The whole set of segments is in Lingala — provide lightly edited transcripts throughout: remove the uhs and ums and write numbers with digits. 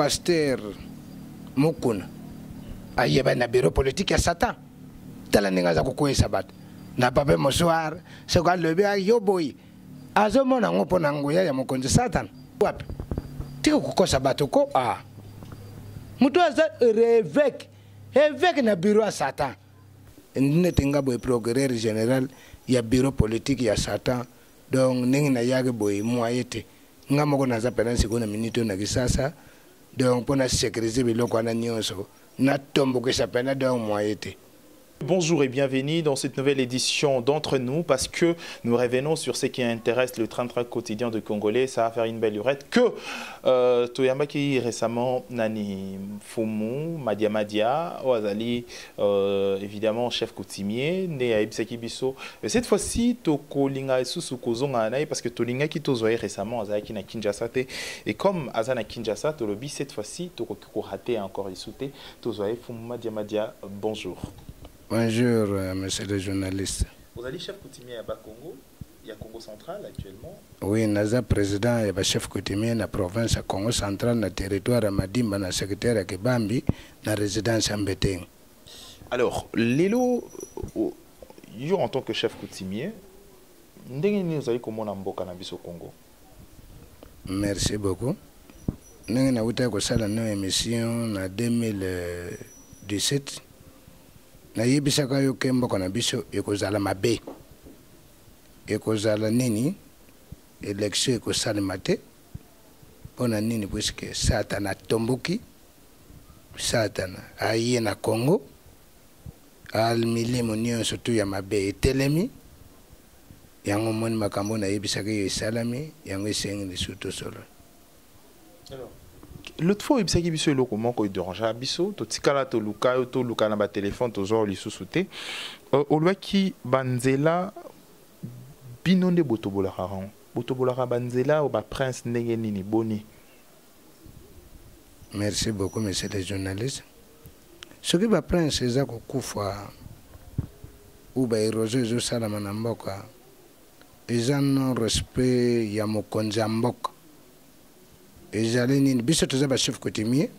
Pasteur Mukuna ayebani na bureau politique ya Satan. Tala ndenge aza kokweyisa bato na pape mosoir, soki alobi yo boye, azomona yango mpo na nguya ya mokonzi Satan. Wapi? Tika kokosa bato ko. A moto aza évêque, évêque na bureau ya Satan. Neti nga boye, procureur général ya bureau politique ya Satan. Donc ndenge nayaki boye, moyen te. Nga moko naza mpena sikoyo na minute oyo na Kisasa. Donc mpo na sécuriser biloko wana nyonso, natombokisa mpena, donc moyen te. Bonjour et bienvenue dans cette nouvelle édition d'Entre nous, parce que nous revenons sur ce qui intéresse le train-train quotidien de Congolais. Ça va faire une belle lurette que toyambaki récemment nani, Fumu Madia Madia oyo azali évidemment chef coutumier nde ayebisaki biso. Cette fois-ci tokolinga lisusu kozonga na ye parce que tolingaki tozwa ye récemment, azalaki na Kinshasa te. Et comme aza na Kinshasa, tolobi cette fois-ci tokoki korater encore lisusu te, tozwa ye. Fumu Madia Madia, bonjour. Bonjour, monsieur le journaliste. Vous êtes chef coutumier à Bas-Congo, il y a Congo central actuellement. Oui, naza président ya bachef coutumier na province ya Congo central, na territoire ya Madimba, na secteur ya Kibambi, na résidence ya Mbeteng. Alors, lelo, yo en tant que chef coutumier, ndenge nini ozali komona mboka na biso Congo? Merci beaucoup. Ndenge nauta kosala no émission na 2017, nayebisaka yo ke mboka na biso ekozala mabe. Ekozala nini? Élection ekosalema te. Mpo na nini? Puisque Satana atomboki, Satana aye na Congo, milimo nyonso tu ya mabe etelemi. Yango omoni makambo nayebisaki yo esalami. Yango esengi lisusu tosolo. L'autre fois oyebisaki biso eloko moko edérangea biso, totikala toluka yo, toluka na batelefone, tozwa lisusu te. Olobaki banzela, bino nde botobolaka yango, botobolaka banzela oyo baprince. Ndenge nini, boni? Merci beaucoup, monsieur le journaliste. Soki baprince eza kokufa ou baérosion ezosalama na mboka, eza non respect ya mokonzi ya mboka. Ezali nini? Biso toza bachef coutumier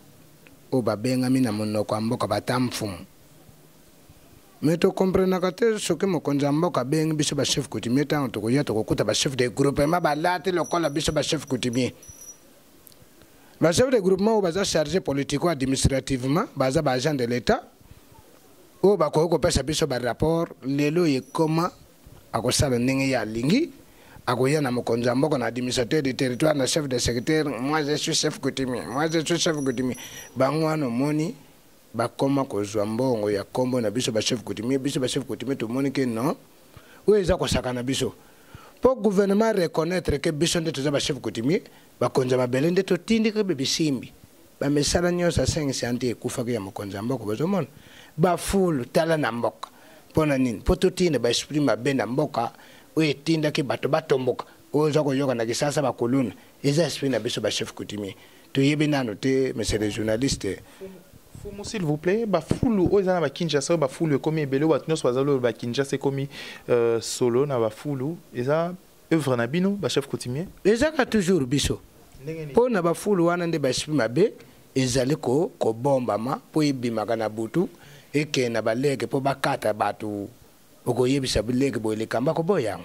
oyo babengami na monoko ya mboka bata mfumu. Me tokomprenaka te, soki mokonzi ya mboka abengi biso bachef coutumier, ntango tokoya, tokokuta bachef de groupement balati lokola biso bachef coutumier. Bachef de groupement oyo baza chargé politico administrativement, baza baagent de l'État oyo bakoki kopesa biso barapport. Lelo ekoma akosala ndenge ye alingi, akoya na mokonzi ya mboka, na administrateur du territoire, na chef de secteur: "Moi, je suis chef coutumier, moi, je suis chef coutumier." Bango wana omoni bakoma kozwa mbongo ya nkombo na biso bachef coutumier. Biso bachef coutumier tomoni ke non, oyo eza kosaka na biso, mpo gouvernement reconnaître ke biso nde toza bachef coutumier, bakonzi ya mabele nde totindiki be bisimbi. Bamisala nyonso ya 5 chantier ekufaki ya mokonzi ya mboka. Bozomona bafulu, tala na mboka. Mpo na nini? Mpo totinda baesprit mabe na mboka oyo etindaki bato batomboka. Oyo oza koyoka na Kisasa, bakuluna, eza esprit na biso bachef coutumier. Toyebi nano te, monsieur le journaliste. Fumu, s'il vous plaît, bafulu oyo eza na bakinshasa, oyo bafulu ekomi ebele, oyo bato nyonso bazali oyo bakinshasa ekomi solo na bafulu, eza œuvre na bino bachef coutumier? Ezaka toujours biso. Mpo na bafulu wana nde baesprit mabe ezali kobombama, mpo ebimaka na butu, ekende na baleke mpo bakata bato. Okoyebisa bileke boye, likambo akoboya yango.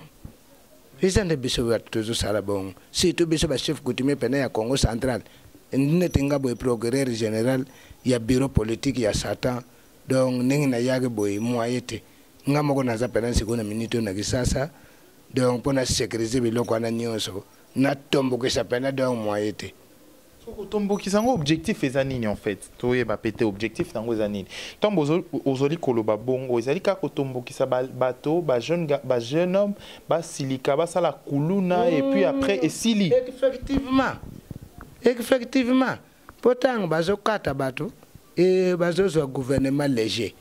Eza nde biso bato tozosala bongo, surtout biso bachef coutumier pene ya Congo central. Neti nga boye, procureur général ya bureau politique ya Satan. Donc ndenge nayaki boye, moyen te. Nga moko naza mpena sikoyo na minute oyo na Kisasa. Donc mpo na sécuriser biloko wana nyonso, natombokisa mpena, donc moyen te. Kotombokisa yango, objectif eza nini en fait? Toyeba pe te objectif nango eza nini. Ntango ozali koloba bongo, ezali kaka kotombokisa bato, bajeune homme basilika, basala kuluna et puis après esili? Effectivement, effectivement, mpo ntango bazokata bato e, bazozwa gouvernement léger,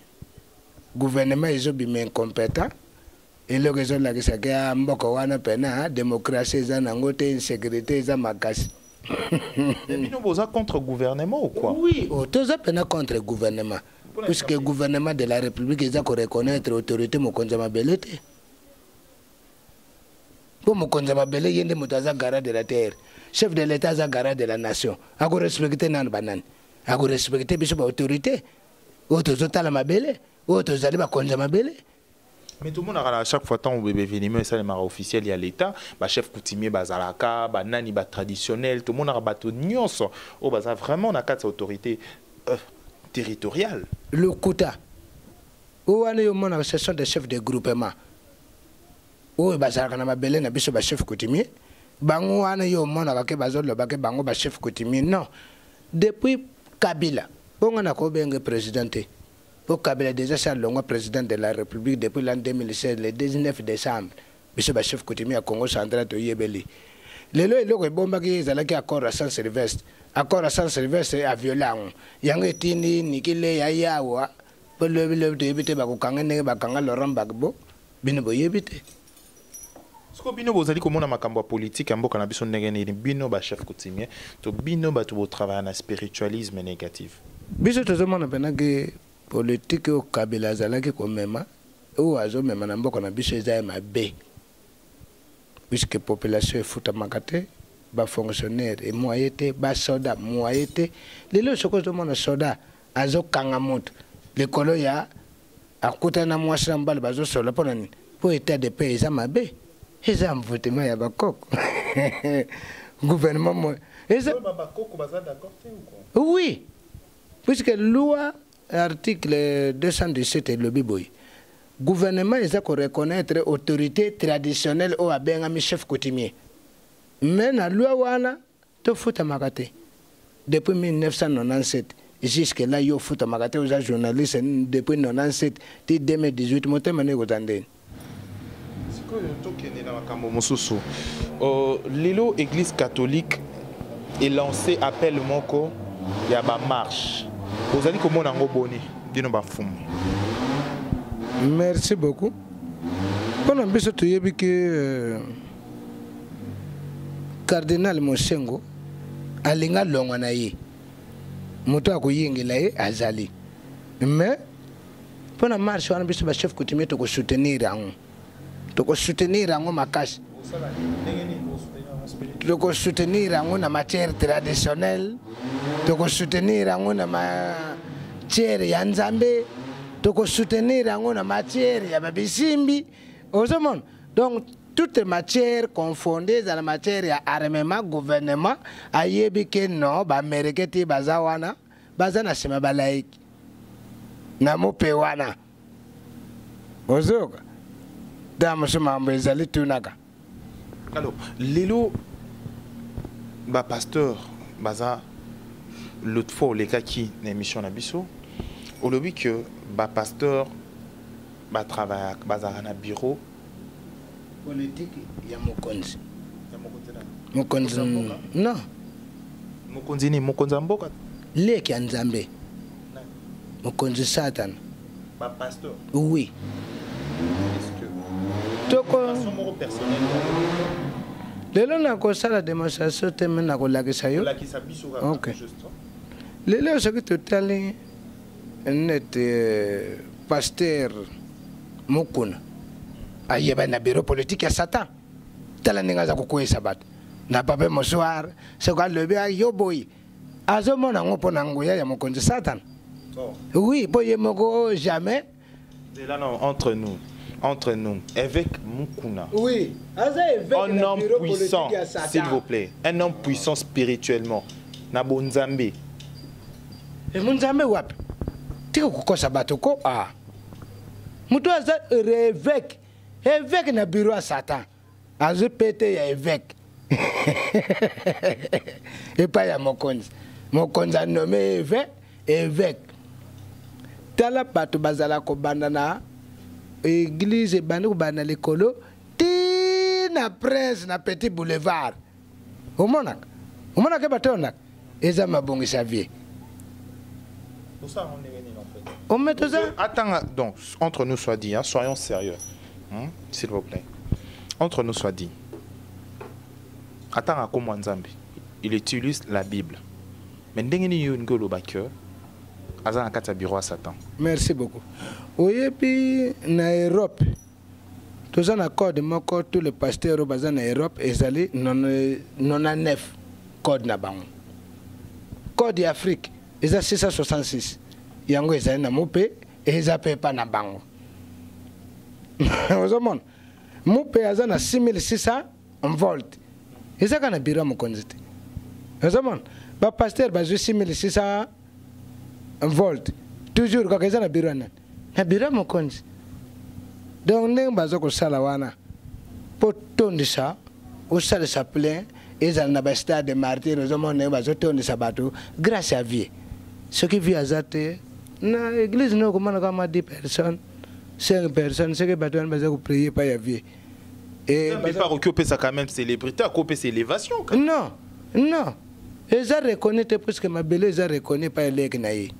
gouvernement ezobima incompétent. Eloko ezolakisaka ya mboka wana pena démocratie eza nango te, insécurité eza makasi. Bino boza contre gouvernement ou quoi? Oui, oh, toza pena contre gouvernement, puisque gouvernement de la République eza koreconnaître autorité mokonzi ya mabele te, mpo mokonzi ya mabele ye nde moto aza garant de la terre. Chef de l'État aza garant de la nation, akorespecte nanu banani? Akorespecte biso baautorité oyo tozotala mabele, oyo tozali bakonzi ya mabele. Mais tout le monde à chaque fois tant bébé événement esalemaka officiel ya l'État, bachef coutumier bazalaka, banani, batraditionnel, tout le monde bato nyonso oyo baza vraiment na kati ya autorité territoriale. Lokuta oyo wana yo omonaka, ce sont des chefs de groupement oyo bazalaka na mabele na biso. Bachef coutumier bango wana yo omonaka ke bazoloba ke bango bachef coutumier. Non, depuis Kabila, bongo nakobenge président te, po Kabila déjà si alongwa président de la République depuis l'an 2016, le 19 décembre. Biso bachef coutumier ya Congo Central toyebeli lelo eloko ebombaki ye ezalaki accord ya Saint Sylvestre. Accord ya Saint Sylvestre aviole yango, yango etindi nikile ya yawa, mpo lobi lobi toyebi te bakokanga ndenge bakanga Laurent Gbagbo. Bino boyebi te. Siko bino bozali komona makambo ya politike ya mboka na biso ndenge nini, bino bachef coutumier to bino bato botravaille na spiritualisme négatif? Biso tozomona mpena ke politike oyo Kabila azalaki komema, oyo azomema na mboka na biso, eza ya mabe, puisque population efutamaka te, bafonctionnaire emoye te, basoda moye te. Lelo soki ozomona soda azokanga moto likolo ya akutana na mwasi na mobali bazosola, mpo na nini? Mpo état de paix eza mabe, eza envoûtement ya bakoko. Gouvernement mo eza oui, puisque loi article 217 elobi boye: gouvernement eza koreconnaître autorité traditionnelle oyo abengami chef coutumier. Mais na loi wana tofutamaka te. Depuis 1997 jusque là yo ofutamaka te. Oza journaliste depuis 97 ti 2018, motema nde ekozala ndeni? Sikoyo tokende na makambo mosusu. Lelo Église catholique elancé appel moko ya bamarche. Ozali komona yango boni, bino bafumu? Merci beaucoup. Mpona biso toyebi ke cardinal Monsengwo alinga longwa na ye, moto akoyingela ye azali. Mais mpona marche wana, biso bachef coutumier tokosoutenir yango, tokosoutenir yango makasi. Tokosoutenir yango na matière traditionnelle, tokosoutenir yango na matière ya Nzambe, tokosoutenir yango na matière ya babisimbi. Ozomona, donc toute matière confondue, ezala matière ya armement. Gouvernement ayebi ke non, baaméricain ti baza wana, baza na nsima, balaiki na mope wana. Ozoyoka ta mosu mambo ezali tunaka. Alors lelo bapasteur baza, l'autre fois olekaki na émission na biso, olobi ke bapasteur batravaillaka, bazalaka na bureau politique ya mokonzi. Mokonzi non. Mokonzi nini? Mokonzi ya mboka? Leki ya Nzambe, mokonzi Satana. Bapasteur? Oui. Toko moko personnel. Lelo nakosala démonstration te, me nakolakisa yo. Olakisa biso kaka. Ok. Juste. Lelo soki totali neti pasteur Mokuna, ayeba na bureau politique ya Satan. Tala ndenge aza kokweyisa bato na papier mouchoir. Soki alobi yo boye, azomona yango mpo na nguya ya mokonzi Satan. Oui, mpo ye moko jamais. Et là, non, entre nous, entre nous, évêque Mukuna. Oui, aza évêque. Un homme puissant, s'il vous plaît. Un homme puissant spirituellement. Na bonzambe. Monzambe wapi? Tika kokosa bato ko. Ah, moto aza évêque, évêque na bureau ya Satan, azwi pete ya évêque epai ya mokonzi. Mokonzi anome évêque, évêque. Tala bato bazala kobanda na église, ebandi kobanda na likolo ti na prince na petit boulevard. Omonaka, omonaka bato onaka eza mabongisa vie. Ome toza. Attends, donc, entre nous soit dit, hein, soyons sérieux, hein, s'il vous plaît. Entre nous soit dit. Attends, comme Nzambe, il utilise la Bible. Mais ndenge nini yo ngolo ke aza na kati ya bureau ya Satan? Merci beaucoup. Oyebi, na Europe toza na code moko, tous les pasteurs oyo baza na Europe ezali 99. Code na bango, code ya Afrique eza 666. Yango ezali na mupe, eza mpe epa na bango. Ozomona mupe aza na 6600 volt, eza kaka na biro ya mokonzi te. Ozomona bapasteur bazwi 6600 volt, toujours kaka eza na biro ya nani? Na biro ya mokonzi. Donc ndenge baza kosala wana mpo tondisa, osalisa plein, ezala na bastade Martyr. Ozomona ndenge bazotondisa bato grâce ya vie. Soki vie aza te na église, no okomona kaka mwa 10 personnes, 5 personnes. Soki bato wana baza koprier epai ya vie. Okoki opesa quand même célébrité, akopesa élévation. Non, non, eza reconnu te, puisque mabele eza reconnu epai eleki na ye.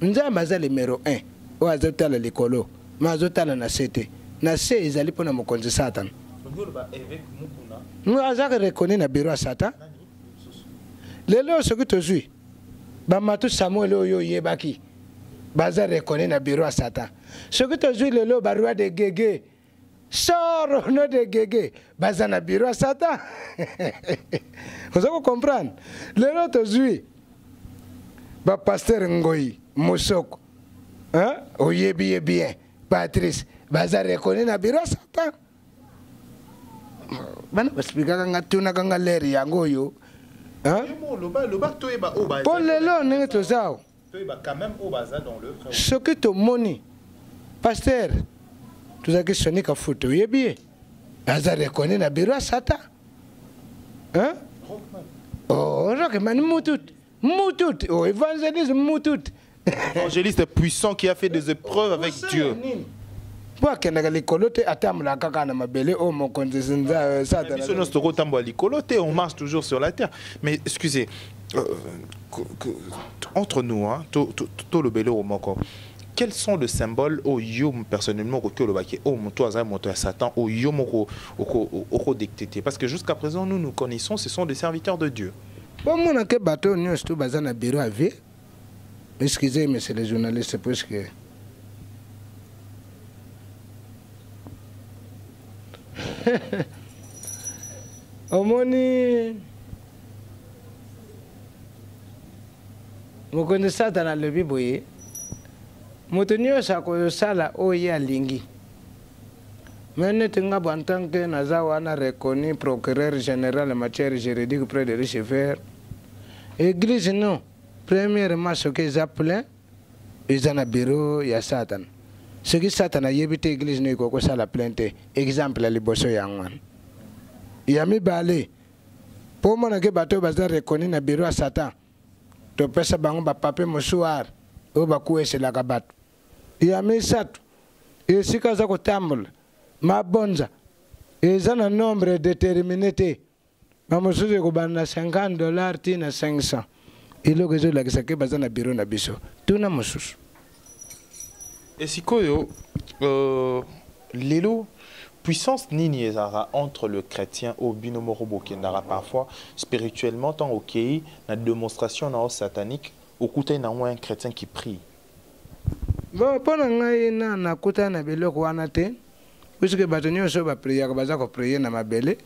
Nzambe aza numéro 1 oyo azotala likolo, ma azotala na se te. Na se ezali mpona mokonzi Satan, azaka reconnu na biro ya Satan. Lelo soki tozwi bamatu Samuel oyo oyebaki, baza reconnu na biro ya Satan. Soki tozwi lelo baroi de Gege, soro no de Gege, baza na biro ya Satan. Oza kocomprendre? Lelo tozwi bapasteur Ngoi Mosoko, oyebi ye bien, Patrice, baza reconnu na biro ya Satan. Bana baexpliquaka nga, tunaka nga lere yango oyo mpo lelo ndenge toza awa. Soki tomoni pasteur tozalaki Sonika Fute, oyebi ye, aza reconnu na biro ya Satan. Oh, Rockman mutut mutut, oh, évangéliste mutut. Évangéliste puissant qui a fait des épreuves avec Dieu. Mpo akendaka likolo te, atambolaka kaka na mabele oyo mokonzi Satana. Biso nyonso tokotambola likolo te, on marche toujours sur la terre. Mais excusez, entre nous, hein, tolobele oyo moko, quels sont les symboles oyo personnellement okoki olobaki oyo moto aza moto ya Satan, oyo moko okodétecter? Parce que jusqu'à présent, nous nous connaissons, ce sont des serviteurs de Dieu. Bomona ke bato oyo nyonso tu baza na bureau ya vie. Excusez, monsieur le journaliste, puisque omoni mokonzi Satana alobi boye: moto nyonso akosala oyo ye alingi. Mais neti nga bo, en tant que naza wana reconnu procureur général en matière juridique près de Lucifer, église non, premièrement, soki eza plein, eza na bureau ya Satan. Soki Satan ayebi te, église no ekoki kosala plein te. Exemple ya liboso yango wana. Ya mibale, mpo omonake bato oyo baza reconnu na bureau ya Satan, topesa bango bapapier mouchoir oyo bakuweselaka bato. Ya misato, esika aza kotambola, mabonza eza na nombre déterminé te. Bamosusu ekobanda na 50 $ ti na 500. Eloko ezolakisa ke baza na biro na biso. Tuna mosusu. Esikoyo, lelo puissance nini ezalaka entre le chrétien oyo bino moko bokendaka parfois spirituellement, ntango okei na démonstration na yo satanique, okutani nango un chrétien qui prie? Bon, mpo na ngai, na nakutani na biloko wana te, puisque bato nyonso oyo bapriaka baza koprier na mabele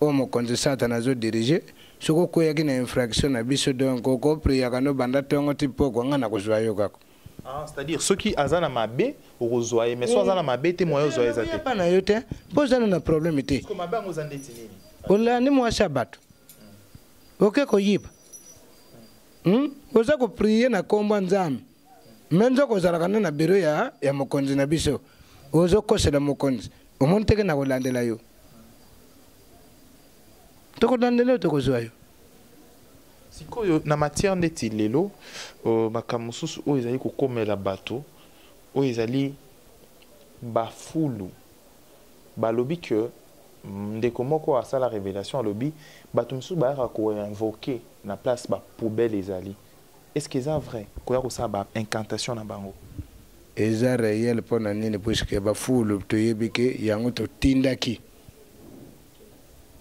oyo mokonzi Satan azodiriger. Soki okweyaki na infraction na biso, donc okopriaka no banda ntongo ti pokwa, ngai na kozwa yo kaka. Ah, c'est-à-dire soki aza na mabe, okozwa ye, mais so aza na mabe te, moyen ozwa eza te. Pa na yo te, mpo oza na problème te. Parce que mabe yango eza ndeti nini? Olandi mwasi ya bato, oke koyiba, Oza koprier na nkombo ya Nzambe, me nzoko ozalaka nde na biro ya mokonzi na biso, ozokosela mokonzi. Omoni teke na kolandela yo, tokolandela yo, tokozwa yo. Sikoyo na matière ndeti lelo, makambo mosusu oyo ezali kokomela bato, oyo ezali bafulu, balobi ke ndeko moko asala révélation, alobi bato mosusu bayaka koinvoquer na place bapoubelle ezali. Est ce que eza vrai, koya kosala baincantation na bango? Eza réel. Mpo na nini? Puisque bafulu toyebi ke yango totindaki,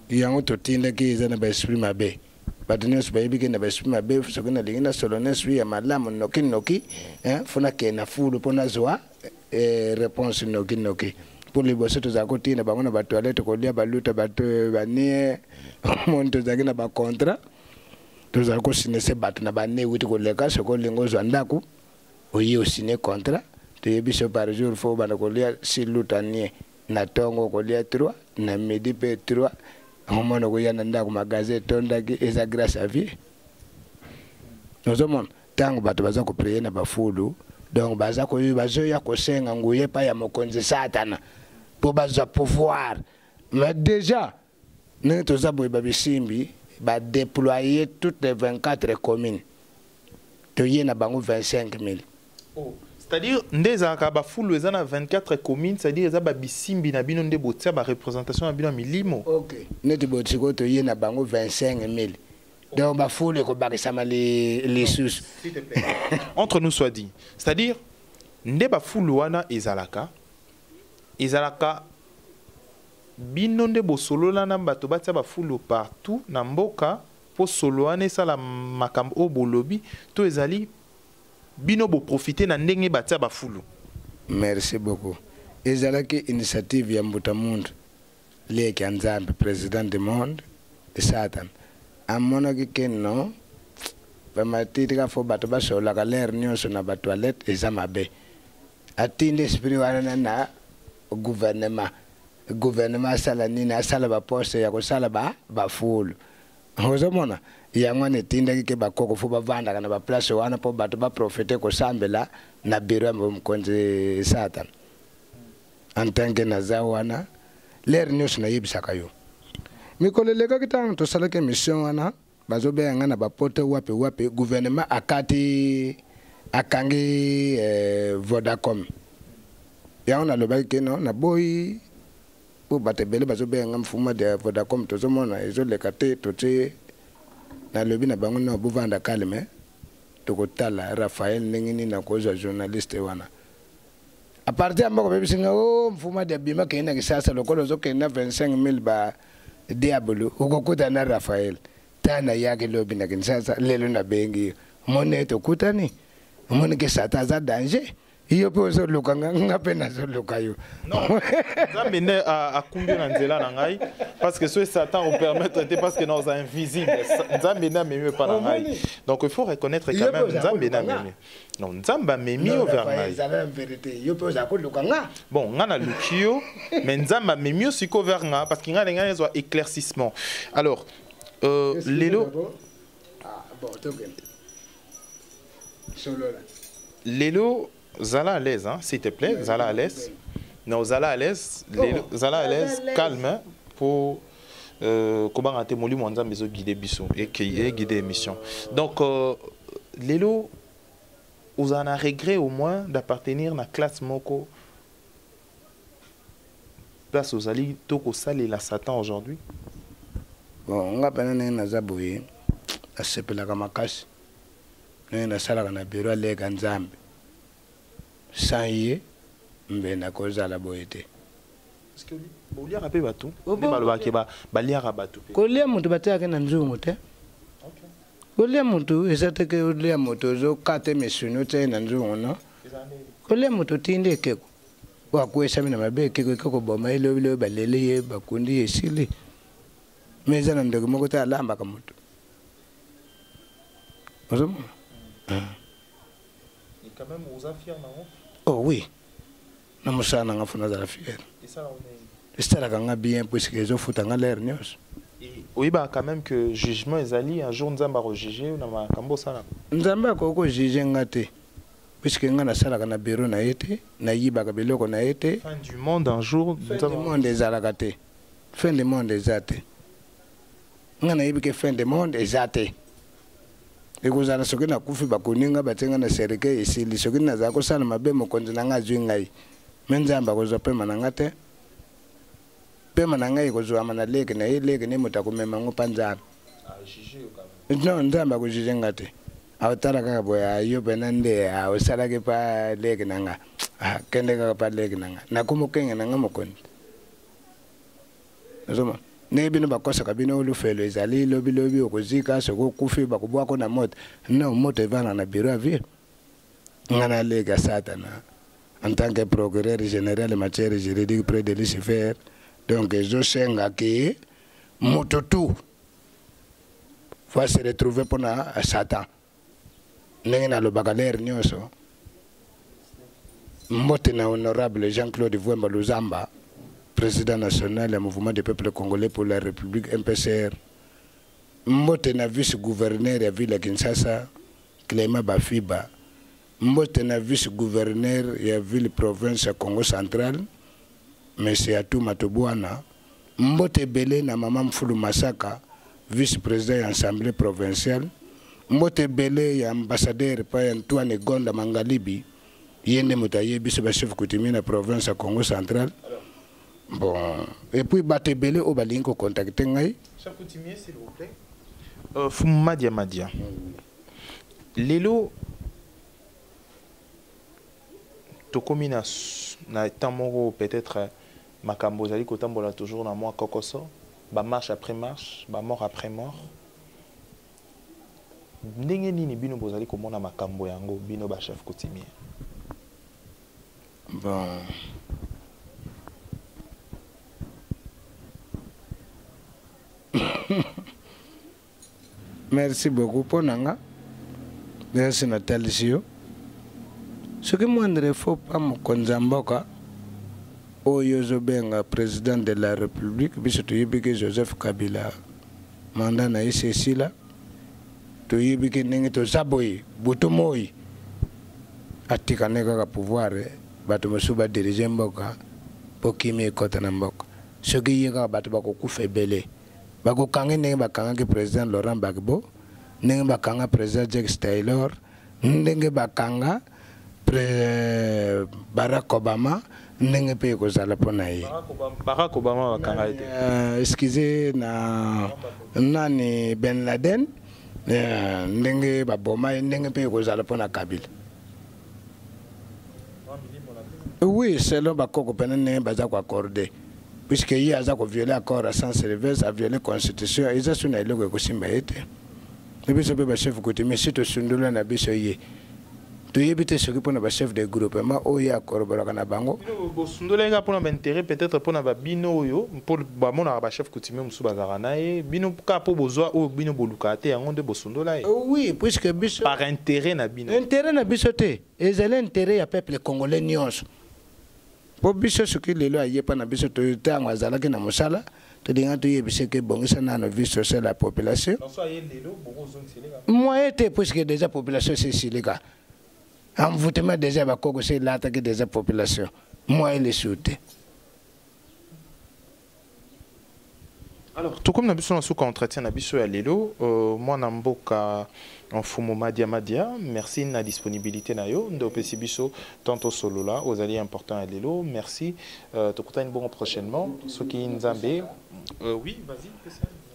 yango totindaki eza na baesprit mabe. Bato nyonso bayebi ke na baesprit mabe. Soki nalingi nasolo na esprit ya malamu noki noki, faut nakende na fulu mpo nazwa réponse noki noki. Mpo liboso tozala kotinda bango na batoilette kolia baluta bato banie. Omoni, tozalaki na bacontrat, tozala kosinese bato na bane ewuti koleka. Soki olingi ozwa ndako, oye osine contrat, toyebi so par jour faut obanda kolia si luta nie na ntongo, okolia 3 na midi mpe 3. Omona, okoya na ndako, magasin etondaki. Eza grâce à vie. Ozomona, ntango bato baza koprier na bafulu, donc baza bazoya kosenga nguya epai ya mokonzi Satana mpo bazwa pouvoir. Mais déjà ndenge toza boye, babisimbi badéploye toutes les 24 communes, toye na bango 25 000. Oh. C'est-à-dire nde ezalaka bafulu eza na 24 communes, c'est-à-dire eza babisimbi na bino nde botia bareprésentation na bino ya milimo? Ok, neti boye sikoyo toye na bango 25 000, donc bafulu ekobakisama lisusu. Entre nous soit dit, c'est-à-dire nde bafulu wana ezalaka bino nde bosolola na bato batia bafulu partout na mboka mpo solo wana esala makambo oyo bolobi, to ezali bino boprofite na ndenge batia bafulu? Merci beaucoup. Ezalaki initiative ya mbuta muntu leki ya Nzambe, président du monde Satan. Amonaki ke non, bamatiti ka faut bato basololaka l'heure nyonso na batoilette eza mabe. Atindi esprit wana na gouvernement. Gouvernement asala nini? Asala baposte ya kosala bafulu. Ozomona, yango wana etindaki ke bakoko faut bavandaka na baplace wana mpo bato baprofite kosambela na biro ya mokonzi Satan. En tant que naza wana, l'heure nyonso nayebisaka yo, mikolo elekaki, ntango tosalaki émission wana, bazobenga nga na bapoto wapi wapi. Gouvernement akati, akangi Vodacom. Yango nalobaki ke non, naboyi, mpo bato ebele bazobenga nga mfuma de Vodacom, tozomona ezoleka te. Totie, nalobi na bango: no, bovanda calme, tokotala Raphaël ndenge nini nakozwa journaliste wana. À partir ya mboka, bayebisi nga: o mfuma de abima, kende na Kisasa, lokola ozokende na 25 000 ba diabolo, okokuta na Raphaël. Ta nayaki lobi na Kinshasa, lelo nabengi yo, omoni ete okutani, omoni ke Satan aza danger. Yo mpe ozoluka nga, nga mpe nazoluka yo. Non, Nzambe nde akumbi yo na nzela na ngai, parce que soki Satan opermettre te, parce que naza invisible. Nzambe nde amemi epa na ngai, donc il faut reconnaître quand même, Nzambe nde amemi. Non, Nzambe amemi yo vers ngai. Ezala vérité, yo mpe oza koluka nga. Bon, nga naluki yo, mais Nzambe amemi yo sikoyo vers nga, parce que ngai ndenge ezwa éclaircissement. Alors lelo Ah, bon, tokende solola. Lelo, zala à l'aise, hein, s'il te plaît, zala à l'aise. Non, zala à l'aise, lelo, zala à l'aise, calme, hein, pour kobanga te, molimo Nzambe ezoguide biso, eguide émission. Donc lelo ozala na regret au moins d'appartenir na classe moko place ozali to kosalela Satan aujourd'hui? Bon, nga mpena ndenge naza boye, nasepelaka makasi ndenge nasalaka na biro aleka Nzambe. Sans ye mbe nakozala boye te. Boliaka mpe bato nde balobaki baliaka bato mpe? Kolia moto, batiaka na nzungu te. Kolia moto eza te ke olia moto, ozokata misuni, otia na nzungu. No, kolia moto, otindi ekeko oyo akwesami na mabe, ekeko eke koboma ye lobilobi, baleli ye, bakundi ye, esili. Mais eza na ndoki moko te alambaka moto, ozomona. Quand même oza fier nango? Oh oui, na mosala na nga faut nazala fier. Esalaka nga bien puisque ezofuta nga l'heure nyonso. Oyebaka quand même que jugement ezali un jour, Nzambe akojuge na makambo osalaka? Nzambe akoki kojuge nga te, puisque nga nasalaka na bureau na ye te, nayibaka biloko na ye te. Fin du monde un jour. Fin du monde ezalaka te, fin du monde eza te. Nga nayebi ke fin du monde eza te. Ekozala soki nakufi, bakoni nga, batie nga na cercueil, esili. Soki nazala kosala mabe, mokonzi na nga azwi ngai, mais Nzambe akozwa pema na nga te. Pema na ngai ekozwama na leki na ye, leki ne moto akomema yango mpa Nzambe. Non, Nzambe akojuge nga te. Aotala kaka boye: ayo pena nde osalaki pa leki na nga, kende kaka pa leki na nga, nakomi okenge na nga mokonzi. Ozomona ndenge bino bakosaka bino, lufelo ezali lobilobi, okozika, soki okufi bakobwako na moto. Non, moto evanda na bureau ya vie. Nga naleka Satana. En tant que procureur général en matière juridique près de Lucifer, donc ezosenga ke moto tout va se retrouver mpona Satan. Ndenge nalobaka lere nyonso, mbote na honorable Jean-Claude Vuemba Luzamba, président national ya Mouvement du peuple congolais pour la République, MPCR. Mbote na vice gouverneur ya ville ya Kinshasa, Clément Bafiba. Mbote na vice gouverneur ya ville province ya Congo Central, monsieur Atou Matobwana. Mbote ebele na mama Mfulu Masaka, vice président ya assemblée provinciale. Mbote ebele ya ambassadeur pa ya Antoine Gonda Mangalibi, ye nde moto ayebi biso bachef coutumier na province ya Congo Central. Bon, et puis bato ebele oyo balingi kocontacte ngai. Chef coutumier, s'il vous plaît. Fumu Madia Madia. Lelo tokomi na temps moko, peut-être makambo ezali kotambola toujours na mwa kokoso, ba marche après marche, ba mort après mort. Ndenge nini bino bozali komona makambo yango, bino ba chef coutumier? Bon, merci beaucoup. Mpo na nga, merci, natalisi yo soki moindre faux pas, mokonzi ya mboka oyo ozobenga président de la République, biso toyebi ke Joseph Kabila, mandat na ye se esila. Toyebi ke ndenge toza boye, butu moi atika nde kaka pouvoir, bato mosusu badirige mboka mpo kimia ekɔta na mboka. Soki ye kaka, bato bakokufa ebele, bakokangi ndenge bakangaki président Laurent Gbagbo, ndenge bakanga président Jack Taylor, ndenge bakanga Barack Obama, ndenge mpe ekozala mpo na ye. Barack Obama bakanga ye te. Excuse, na nani, Ben Laden, ndenge baboma ye, ndenge mpe ekozala mpo na Kabila. Oui, selon bakoko pene ndenge baza koaccorde, puisque ye aza koviole accord ya San Sylvestre, aviole constitution, eza su na eloko ekosimba ye te. Biso mpe bachef coutumier, si tosundula na biso ye, toyebi te soki mpona bachef de groupement oyo akorobolaka na bango. Bosundolaki kaka mpona baintérêt, peut-être mpona babino oyo mpo bamonaka bachef coutumier mosusu bazalaka na ye, bino kaka mpo bozwa oyo bino bolukaka te, yango nde bosundola ye? Oui, puisque biso par intérêt na bino. Intérêt na biso te, ezali intérêt ya peuple congolais nyonso. Mpo biso, soki lelo aye mpa na biso, ntango azalaki na mosala, tolinga toyebisa ke ebongisa nano vie sociale ya population. Moyen te, puisque déjà population se esilika, envoûtement déjà, bakoko se elataki déjà population, moyen lisusu te. Alors, tokomi na biso na suka entretien na biso ya lelo. Mwana mboka Mfumu Madia Madia, merci na disponibilité na yo nde opesi biso tanto solola ozali important ya lelo. Merci, tokutani bongo prochainement soki Nzambe. Oui, vas-y.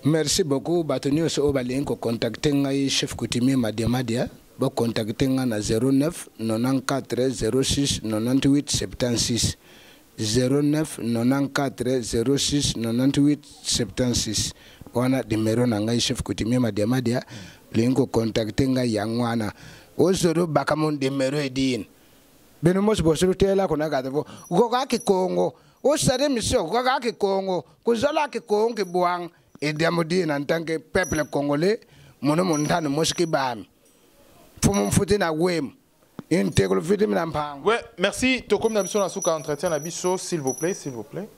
Merci beaucoup. Bato nyonso oyo balingi kocontacte ngai, chef coutumier Madia Madia, bocontacte ngai na 09 94 06 98 76, 09 94 06 98 76. Wana numéro na ngai, chef coutumier Madia Madia. Lingi kocontacte ngai, yango wana. Osoro baka mo numéro edini bino mosi bosoro tela kona kata fo goka kikongo osare mission goka kikongo kuzala kikongo kibwang idiamo dina en tant que peuple congolais mono montano mosi kibami fumu mfuti na wemu intekolo fiti mina mpango. Ouais, merci. Tokomi na biso na suka entretien na biso, s'il vous plaît, s'il vous plaît.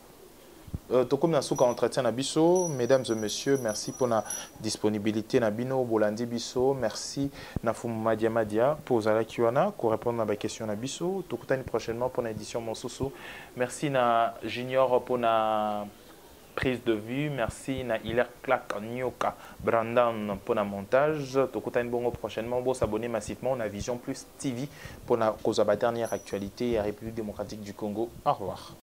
Tokomi na suka entretien na biso, mesdames et messieurs, merci pour la disponibilité na bino bolandi biso. Merci na Fumu Madia Madia pour ozalaki wana pour répondre à ma question na biso. Tokutani prochainement pour l'édition mosusu. Merci na Junior pour la prise de vue. Merci na Hilaire Clark Nyoka Brandon pour la montage. Tokutani bongo prochainement. Bon, s'abonner massivement na Vision Plus TV pour la cause de la dernière actualité à République démocratique du Congo. Au revoir.